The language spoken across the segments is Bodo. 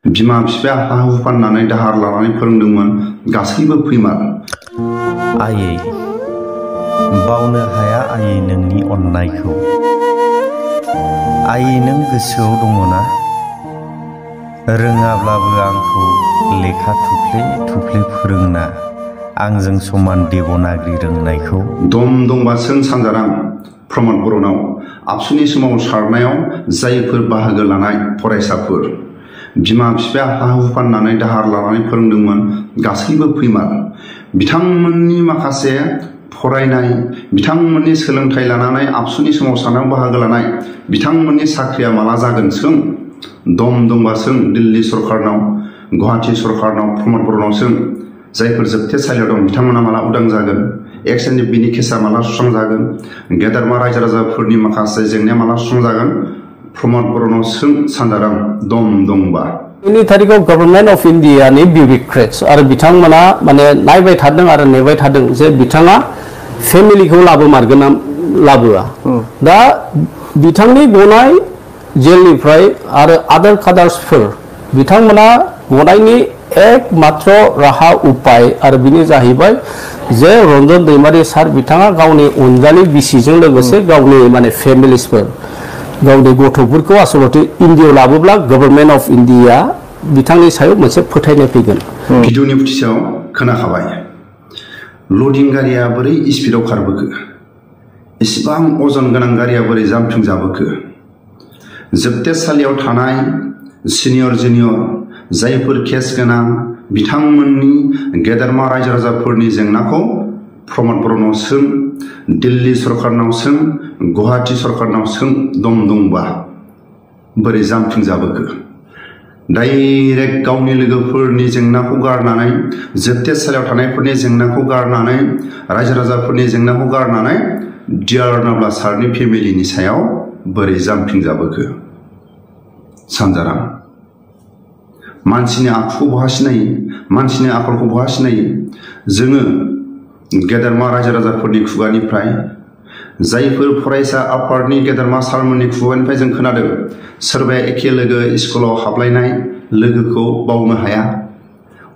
बिमा बिफाया हा हु फाननानै दाहार लानानै फोरोंदोंमोन गासैबो फैमाल। आयै बावनो हाया आयै नोंनि अननायखौ। आयै नों गोसोआव दङना रोङाब्लाबो आंखौ लेखा थुफ्ले थुफ्ले फोरोंना आंजों समान देबनागरि रोंनायखौ। दम दंबा सों सानजारां प्रमद बर'नाव आबसुनि सोमावसारनायाव जायफोर बाहागो लानाय फरायसाफोर बिमा बिफाया हा हु फाननानै दाहार लानानै फोरोंदोंमोन गासैबो फैमाल। बिथांमोननि माखासे फरायनाय बिथांमोननि सोलोंथाइ लानानै आबसुनि सोमावसारनायाव बाहागो लानाय बिथांमोननि साख्रिया माला जागोन सों। दम दंबा सों दिल्ली सरकारनाव गुवाहाटी सरकारनाव प्रमद बर'नाव सों। जायफोर जोबथेसालियाव दं बिथांमोना माला उदां जागोन। एक्स एन बिनि केसा माला सुस्रांजागोन। गेदेरमा रायजो राजाफोरनि माखासे जेंनाया माला सुस्रांजागोन। प्रमद बर'नाव सों सानजारां दम दंबा। इनि तारिखआव गभर्नमेन्ट अफ इन्डिया नि बिउरोक्रेट्स आरो बिथांमोना माने नायबाय थादों आरो नेबाय थादों जे बिथाङा फेमिलिखौ लाबोमारगोन ना लाबोआ। दा बिथांनि गनाय जेलनिफ्राय आरो आदार कादार्सफोर बिथांमोना गनायनि एकमात्र राहा उपाय आरो बिनि जाहैबाय जे रन्जन दैमारि सार बिथाङा गावनि अनजालि बिसिजों लोगोसे गावनि माने फेमिलिसफोर गावनि गथ'फोरखौ आसलते इन्डियायाव लाबोब्ला गभर्नमेन्ट अफ इन्डिया बिथांनि सायाव मोनसे फोथायनाय फैगोन। भिडिअनि फुटिसाव खोनाखाबाय लडिं गारिया बोरै स्पिडआव खारबोखो इसिबां अजन गोनां गारिया बोरै जामफिं जाबोखो। जोबथेसालियाव थानाय सिनियर जुनियर जायफोर केस गोनां बिथांमोननि गेदेरमा रायजो राजाफोरनि जेंनाखौ प्रमद बर'नाव सों दिल्ली सरकारनाव सों गुवाहाटी सरकारनाव सों दम दंबा बोरै जामफिं जाबोखो। डाइरेक्ट गावनि लोगोफोरनि जेंनाखौ गारनानै जोबथेसालियाव थानायफोरनि जेंनाखौ गारनानै रायजो राजाफोरनि जेंनाखौ गारनानै डियार नाब्ला सारनि फेमिलिनि सायाव बोरै जामफिं जाबोखो। सानजारां मानसिनि आखुखौ बहा सिनायो मानसिनि आखलखौ बहा सिनायो। जोङो गेदेरमा रायजो राजाफोरनि खुगानिफ्राय जायफोर फरायसा आफादनि गेदेरमा सारमोननि खुगानिफ्राय जों खोनादों सोरबाया एखे लोगो स्कुलाव हाबलायनाय लोगोखौ बावनो हाया।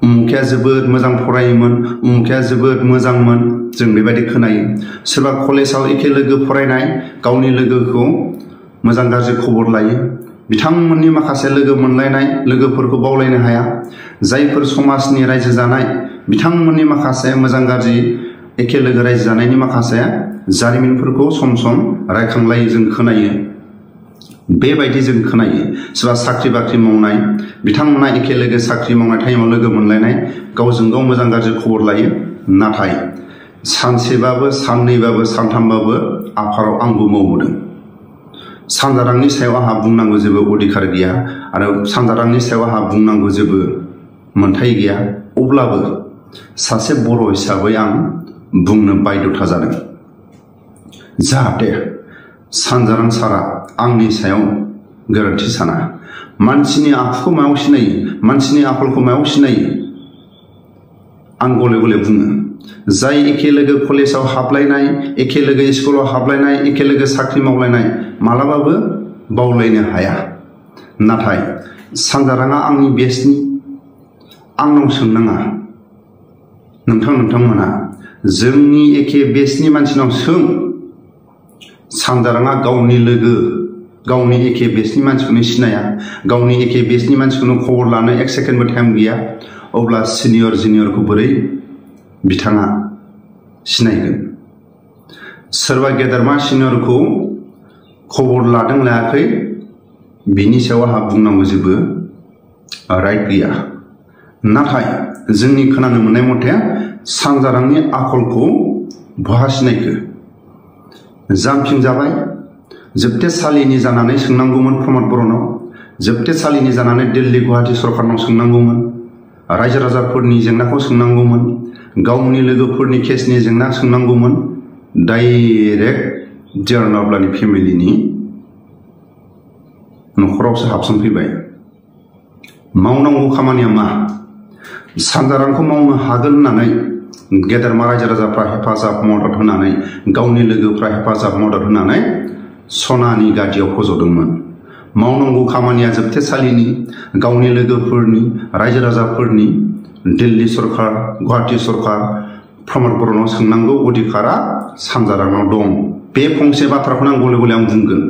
उमुखाया जोबोद मोजां फरायोमोन उमुखाया जोबोद मोजांमोन जों बेबायदि खोनायो। सोरबा कलेजाव एखे लोगो फरायनाय गावनि लोगोखौ मोजां गाज्रि खबर लायो। बिथांमोननि माखासे लोगो मोनलायनाय लोगोफोरखौ बावलायनो हाया। जायफोर समाजनि रायजो जानाय बिथांमोननि माखासे मोजां गाज्रि एखे लोगो रायजो जानायनि माखासे जारिमिनफोरखौ सम सम रायखांलायो जों खोनायो। बेबायदि जों खोनायो सोरबा साख्रि बाख्रि मावनाय बिथांमोना एखे लोगो साख्रि मावनाय टाइमाव लोगो मोनलायनाय गावजों गाव मोजां गाज्रि खबर लायो। नाथाय सानसेबाबो साननैबाबो सानथामबाबो आफाराव आंबो मावबोदों। सानजारांनि सायाव आंहा बुंनांगौ जेबो अधिकार गैया आरो सानजारांनि सायाव आंहा बुंनांगौ जेबो मोनथाय गैया। अब्लाबो सासे बर' हिसाबै आं बुंनो बाध्यता जादों जाहाथे सानजारां सारा आंनि सायाव गोरोन्थि साना। मानसिनि आखुखौ मायाव सिनायो मानसिनि आखलखौ मायाव सिनायो आं गले गले बुङो। जाय एखे लोगो कलेजाव हाबलायनाय एखे लोगो स्कुलाव हाबलायनाय एखे लोगो साख्रि मावलायनाय मालाबाबो बावलायनो हाया। नाथाय सानजाराङा आंनि बेस्टनि आंनाव सोंनाङा। नोंथांमोना जोंनि एखे बेस्टनि मानसिनाव सों। सानजाराङा गावनि लोगो गावनि एखे बेस्टनि मानसिखौनो सिनाया गावनि एखे बेस्टनि मानसिखौनो खबर लानो एक सेकेन्डबो टाइम गैया। अब्ला सिनियर जुनियरखौ बोरै बिथाङा सिनायगोन। सोरबा गेदेरमा सिनियरखौ खबर लादों लायाखै बिनि सायाव आंहा बुंनांगौ जेबो राइट गैया। नाथाय जोंनि खोनानो मोननाय मथे सानजारांनि आखलखौ बहा सिनायखो। जामफिं जाबाय जोबथेसालिनि जानानै सोंनांगौमोन प्रमद बर'नाव। जोबथेसालिनि जानानै दिल्ली गुवाहाटी सरकारनाव सोंनांगौमोन। रायजो राजाफोरनि जेंनाखौ सोंनांगौमोन। गावनि लोगोफोरनि केसनि जेंना सोंनांगौमोन। Direct dear नाब्लानि फेमिलिनि न'खरावसो हाबसनफैबाय। मावनांगौ खामानिया मा सानजारांखौ मावनो हागोन होननानै गेदेरमा रायजो राजाफ्रा हेफाजाब मदद होनानै गावनि लोगोफ्रा हेफाजाब मदद होनानै सनानि गादियाव फज'दोंमोन। मावनांगौ खामानिया जोबथेसालिनि गावनि लोगोफोरनि रायजो राजाफोरनि दिल्ली सरकार गुवाहाटी सरकार प्रमद बर'नाव सोंनांगौ अधिकारा सानजारांनाव दं। बे फंसे बाथ्राखौनो आं गले गले आं बुंगोन।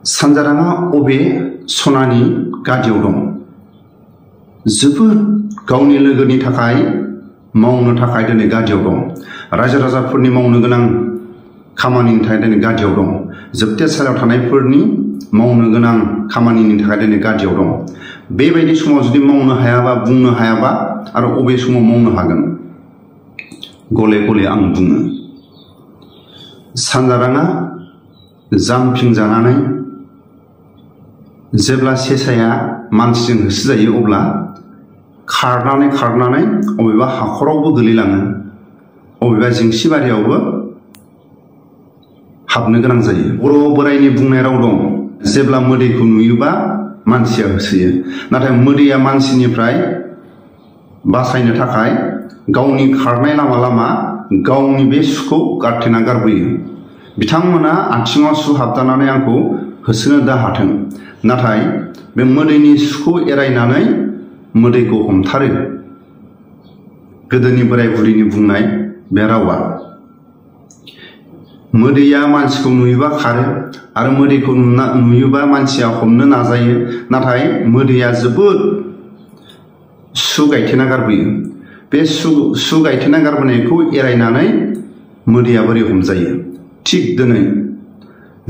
सानजाराङा अबे सनानि गादियाव दं? जोबोद गावनि लोगोनि थाखाय मावनो थाखाय दिनै गादियाव दं। रायजो राजाफोरनि मावनो गोनां खामानिनि थाखाय दिनै गादियाव दं। जोबथेसालियाव थानायफोरनि मावनो गोनां खामानिनि थाखाय दिनै गादियाव दं। बेबायदि समाव जुदि मावनो हायाबा बुंनो हायाबा आरो अबे समाव मावनो हागोन? गले गले आं बुङो सानजाराङा जामफिंजानानै जेब्ला सेसाया मानसिजों होसोजायो अब्ला खारनानै अबेबा हाखरावबो गोलैलाङो, अबेबा जिंसिबारियावबो हाबनो गोनां जायो। बर' बोराइनि बुंनाय राव दं, जेब्ला मोदैखौ नुयोबा मानसिया होसोयो। नाथाय मोदैया मानसिनिफ्राय बासायनो थाखाय गावनि खारनाय लामा गावनि बे सुखौ गारथेना गारबोयो। बिथांमोना आथिङाव सु हाबदानानै आंखौ होसोनो दा हाथों, नाथाय बे मोदैनि सुखौ एरायनानै मोदैखौ हमथारो। गोदोनि बोराय बुरैनि बुंनाय बे रावा। मोदैया मानसिखौ नुयोबा खारो आरो मोदैखौ नुयोबा मानसिया हमनो नाजायो, नाथाय मोदैया जोबोद सु गायथेना गारबोयो। बे सु गायथेना गारबोनायखौ एरायनानै मोदैया बोरै हमजायो? थिग दिनै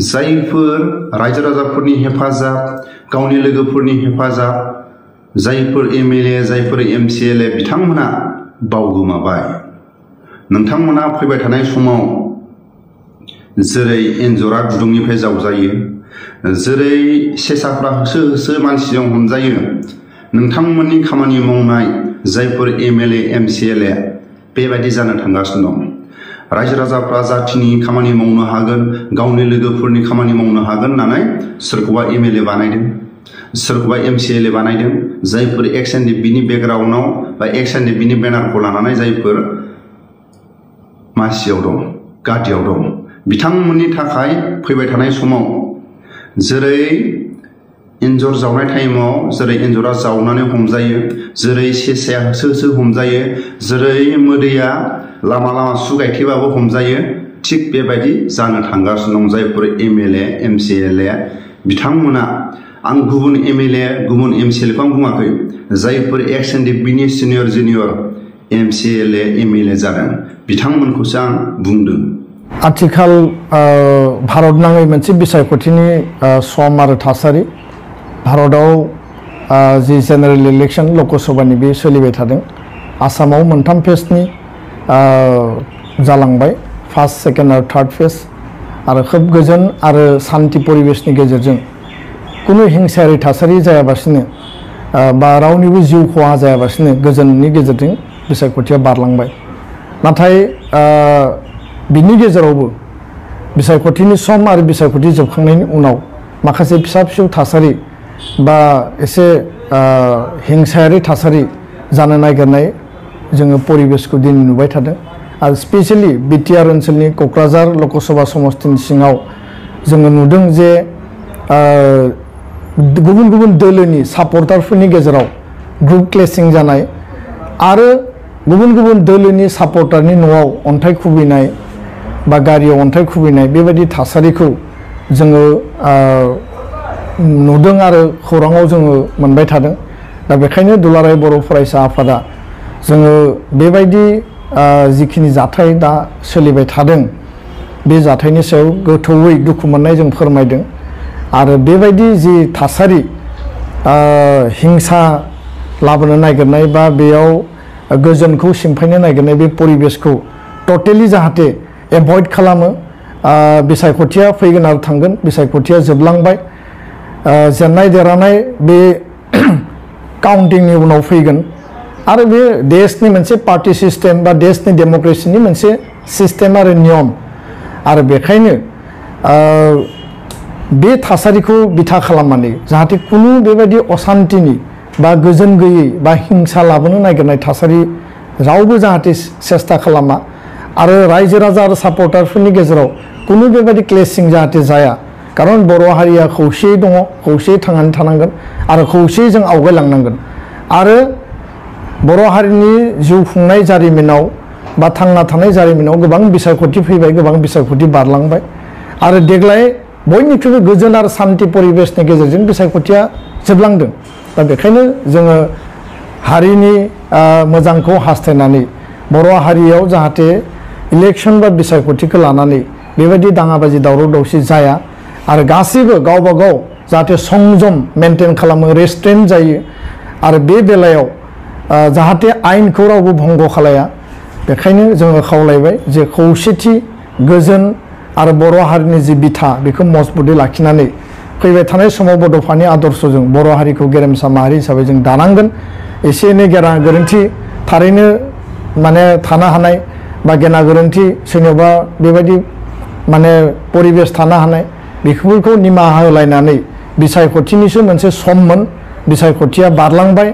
जायफोर रायजो राजाफोरनि हेफाजाब, गावनि लोगोफोरनि हेफाजाब, जायफोर एमएलए जायफोर एमसिएलए बिथांमोना बावगोमाबाय। नोंथांमोना फैबाय थानाय समाव जेरै एन्जरा गुदुंनिफ्राय जावजायो, जेरै सेसाफ्रा होसो मानसिजों हमजायो, नोंथांमोननि खामानि मावनाय जायफोर एमएलए एमसिएलए बेबायदि जानो थांगासिनो दं। रायजो राजाफ्रा जाथिनि खामानि मावनो हागोन, गावनि लोगोफोरनि खामानि मावनो हागोन होननानै सोरखौबा एमएलए बानायदों, सोरखौबा एमसिएलए बानायदों। जायफोर एक्स एनडिपिनि बेकग्राउन्डआव बा एक्स एनडिपिनि बेनारखौ लानानै जायफोर मासियाव दं, गादियाव दं, बिथांमोननि थाखाय फैबाय थानाय समाव जेरै एन्जर जावनाय टाइमाव जेरै एन्जरा जावनानै हमजायो, जेरै सेसाया होसो हमजायो, जेरै मोदैया लामा सु गायथेबाबो हमजायो, थिग बेबायदि जानो थांगासिनो दं। जायफोर एमएलए एमसिएलए बिथांमोना, आं गुबुन एमएलए गुबुन एमसिएलएखौ आं बुङाखै, जायफोर एक्स एनडिपिनि सिनियर जुनियर एमसिएलए एमएलए जादों बिथांमोनखौसो आं बुंदों। आथिखाल भारत नाङै मोनसे बिसायख'थिनि सम आरो थासारि। भारताव जि जेनेरेल इलेक्सन लकसभानि बे सोलिबाय थादों। आसामाव मोनथाम फेजनि जालांबाय, फार्स्ट सेकेन्ड आरो थार्ड फेज, आरो खोब गोजोन आरो सान्थि परिबेशनि गेजेरजों कुनु हिंसायारि थासारि जायाबासिनो बा रावनिबो जिउ खहा जायाबासिनो गोजोननि गेजेरजों बिसायख'थिया बारलांबाय। नाथाय बिनि गेजेरावबो बिसायख'थिनि सम आरो बिसायख'थि जोबखांनायनि उनाव माखासे फिसा फिसौ थासारि बा एसे हिंसायारि थासारि जानो नागिरनाय जोङो परिबेशखौ दिनै नुबाय थादों। आरो स्पेसियेलि बिटिआर ओनसोलनि क'क्राझार लकसभा समस्तिनि सिङाव जोङो नुदों जे गुबुन गुबुन दोलोनि सापर्टारफोरनि गेजेराव ग्रुप क्लेसिं जानाय आरो गुबुन गुबुन दोलोनि सापर्टारनि न'आव अन्थाइ खुबैनाय बा गारियाव अन्थाइ खुबैनाय बेबायदि थासारिखौ जोङो नुदों आरो खौराङाव जोङो मोनबाय थादों। दा बेखायनो दुलाराय बर' फरायसा आफादा जोङो बेबायदि जिखिनि जाथाय दा सोलिबाय थादों बे जाथायनि सायाव गोथौयै दुखु मोननाय जों फोरमायदों। आरो बेबायदि जि थासारि हिंसा लाबोनो नागिरनाय बा बेयाव गोजोनखौ सिमफायनो नागिरनाय बे परिबेशखौ टटेलि जाहाथे एभयड खालामो। बिसायख'थिया फैगोन आरो थांगोन, बिसायख'थिया जोबलांबाय, जेननाय देरहानाय बे काउन्टिंनि उनाव फैगोन आरो बे देशनि मोनसे पार्टि सिस्टेम बा देशनि डेम'क्रेसिनि मोनसे सिस्टेम आरो नियम। आरो बेखायनो बे थासारिखौ बिथा खालामनानै जाहाथे कुनु बेबायदि असान्तिनि बा गोजोन गैयै बा हिंसा लाबोनो नागिरनाय थासारि रावबो जाहाथे सेस्था खालामा आरो रायजो राजा आरो सापर्टारफोरनि गेजेराव कुनु बेबायदि क्लेसिं जाहाथे जाया खारन बर' हारिया खौसेयै दङ खौसेयै थांनानै थानांगोन आरो खौसेयै जों आवगायलांनांगोन आरो बर' हारिनि जिउ खुंनाय जारिमिनाव बा थांना थानाय जारिमिनाव गोबां बिसायख'थि फैबाय गोबां बिसायख'थि बारलांबाय आरो देग्लाय बयनिख्रुइबो गोजोन आरो सान्थि परिबेसनि गेजेरजों बिसायख'थिया जोबलांदों दा बेखायनो जोङो हारिनि मोजांखौ हास्थायनानै बर' हारियाव जाहाथे इलेक्सन बा बिसायख'थिखौ लानानै बेबायदि दाङाबाजि दावराव दावसि जाया आरो गासैबो गावबा गाव जाहाथे संजम मेनटेन खालामो रेस्ट्रेन्ट जायो आरो बे बेलायाव जाहाथे आयेनखौ रावबो भंग खालाया बेखायनो जोङो खावलायबाय जे खौसेथि गोजोन आरो बर' हारिनि जि बिथा बेखौ मजबुतै लाखिनानै फैबाय थानाय समाव बड'फानि आदर्शजों बर' हारिखौ गेरेमसा माहारि हिसाबै जों दानांगोन एसे एनै गोरोन्थि थारैनो माने थानो हानाय बा गेना गोरोन्थि सोरनियावबा बेबायदि माने परिबेस थानो हानाय बेफोरखौ निमाहा होलायनानै बिसायख'थिनिसो मोनसे सममोन बिसायख'थिया बारलांबाय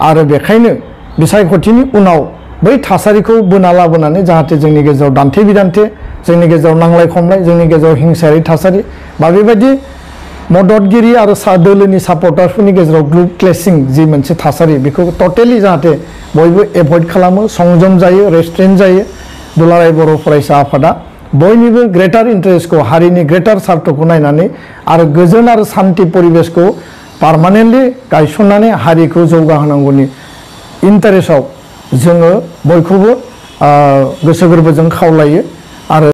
आरो बेखायनो बिसायख'थिनि उनाव बै थासारिखौ बोना लाबोनानै जाहाथे जोंनि गेजेराव दान्थे बिदान्थे जोंनि गेजेराव नांलाय खमलाय जोंनि गेजेराव हिंसायारि थासारि बा बेबायदि मददगिरि आरो दोलोनि सापर्टार्सफोरनि गेजेराव ग्रुप क्लेसिं जि मोनसे थासारि बेखौ टटेलि जाहाथे बयबो एभयड खालामो संजम जायो रेस्ट्रेन्ट जायो दुलाराय बर' फरायसा आफादा बयनिबो ग्रेटार इन्टारेस्टखौ हारिनि ग्रेटार सार्थखौ नायनानै आरो गोजोन आरो सान्थि परिबेसखौ पार्मानेन्टलि गायसननानै हारिखौ जौगाहोनांगौनि इन्टारेस्टआव जोङो बयखौबो गोसो गोरबोजों खावलायो